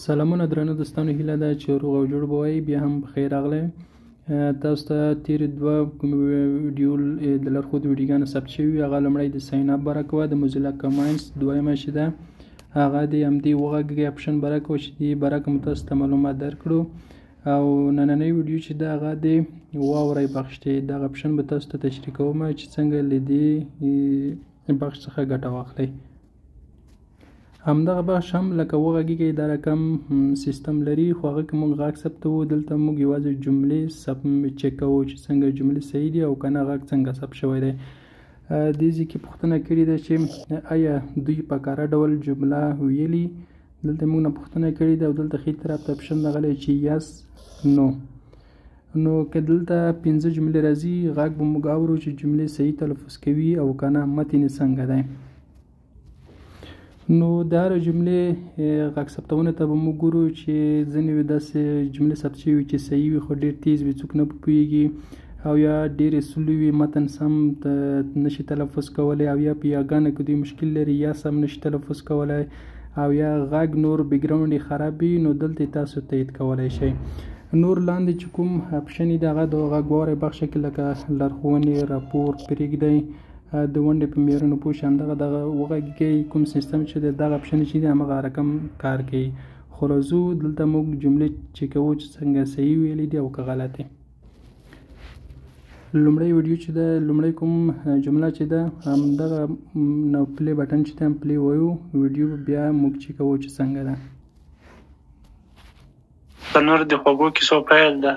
سلامونه درنو دوستانو، هیله ده چې روغ او جوړ به وئ. بیا هم په خیر راغلی. تاسو ته تېرې دوه کومې ویډیو د لارښود ویډیوګانې ثبت شوي، هغه لومړی د sign up باره کوه د موزیلا کامنز، دویمه چې ده هغه د همدې وغږېږئ option باره کوه چې دې باره کې مو تاسو ته معلومات درکړو. او نننۍ ویډیو چې ده هغه د واورئ بخش دی. دغه option به تاسو ته تشریح کوم چې څنګه له دې بخش څخه ګټه واخلئ. همدغه بخش هم لکه وغږېږئ دا رقم سیستم لري، خو هغه کې موږ غږ ثبتوو، دلته موږ یوازې جملې ثبت چک کوو چې څنګه جملې صحیح دي او که نه غږ څنګه ثبت شوی دی. دې ځای کې پوښتنه کړې ده چې آیا دوی په کاره ډول جمله ویلي. دلته موږ نه پوښتنه کړې ده او دلته ښي طرف ته option راغلی چې yes no. نو که دلته 5 جملې راځي، غږ به موږ اورو چې جملې صحیح تلفظ کوي او که نه، متن یې څنګه دی. نو د هرې جملې غږ ثبتونه ته به موږ ګورو چې ځینې وي داسې جملې ثبت شوي وي چې صحیح وي خو ډېر تیز وي، څوک نه پوهېږي، او یا ډېرې slow وي، متن سم نشي تلفظ کولی، او یا په یاګانو کې دوی مشکل لري، یا سم نشي تلفظ کولی، او یا غږ نور background یې خراب وي. نو دلته تاسو تایید کولی شئ. نور لاندې چې کوم option یې د هغه د غږ واورئ بخش کې لکه لارښوونې، راپور، پرېږدئ، د ونډې په معیارونو پوه شئ، همدغه دغه وغږېږئ کوم سیستم چې دی دغه option چې دی همغه رقم کار کوي. خو راځو دلته موږ جملې چک کوو چې څنګه صحیح ویلي دي او که غلطې. لومړی ویډیو چې ده، لومړی کوم جمله چې ده همدغه نو play button چې ده هم play وایو، ویډیو بیا موږ چک کوو چې څنګه ده. تنور د خوږو کیسو پیل ده.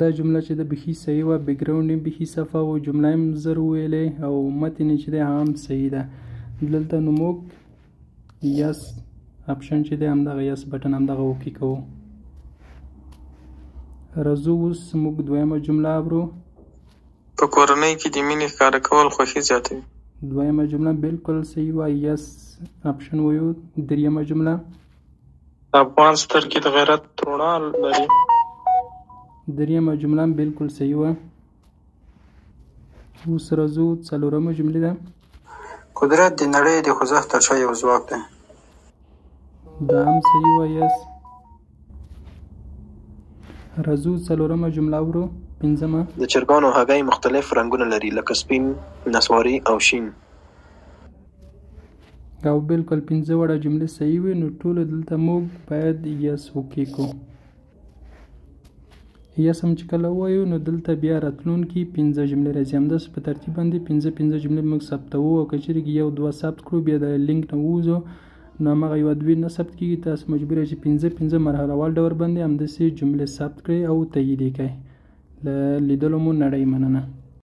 دا جمله چې ده بیخي صحیح وه، background یې بیخي صفا و، جمله یې هم زر وویلې او متن یې چې دی هغه هم صحیح ده. دلته نو موږ yes option چې دی همدغه yes button همدغه okay کوو. راځو اوس موږ دویمه جمله اورو. په کورنۍ کې د مینې ښکاره کول خوښي زیاتوي. دویمه جمله بالکل صحیح وه، yes option ویو. دریمه جمله، د افغان سترګې د غیرت رڼا لري. دریمه جمله هم بالکل صحیح وه. اوس راځو څلورمه جملې ده. قدرت د نړۍ د خوځښت تر شا یو ځواک دی. دا هم صحیح وه، yes. راځو څلورمه جمله اورو. پنځمه، د چرګانو هګۍ مختلف رنګونه لري لکه سپین، نسواري او شین. او بالکل 5 واړه جملې صحیح وي، نو ټولو دلته موږ باید yes okay کو. yes هم چې کله ووایو نو دلته بیا راتلونکي 5 جملې راځي. همداسې په ترتیب باندې 5 5 جملې موږ ثبتوو، او که چېرې 1 2 ثبت کړو بیا د لینک نه ووځو نو هماغه 1 2 نه ثبت کېږي. تاسو مجبور یئ چې 5 5 مرحله وال ډول باندې همداسې جملې ثبت کړئ او تایید یې کړئ. له لیدلو مو نړۍ مننه.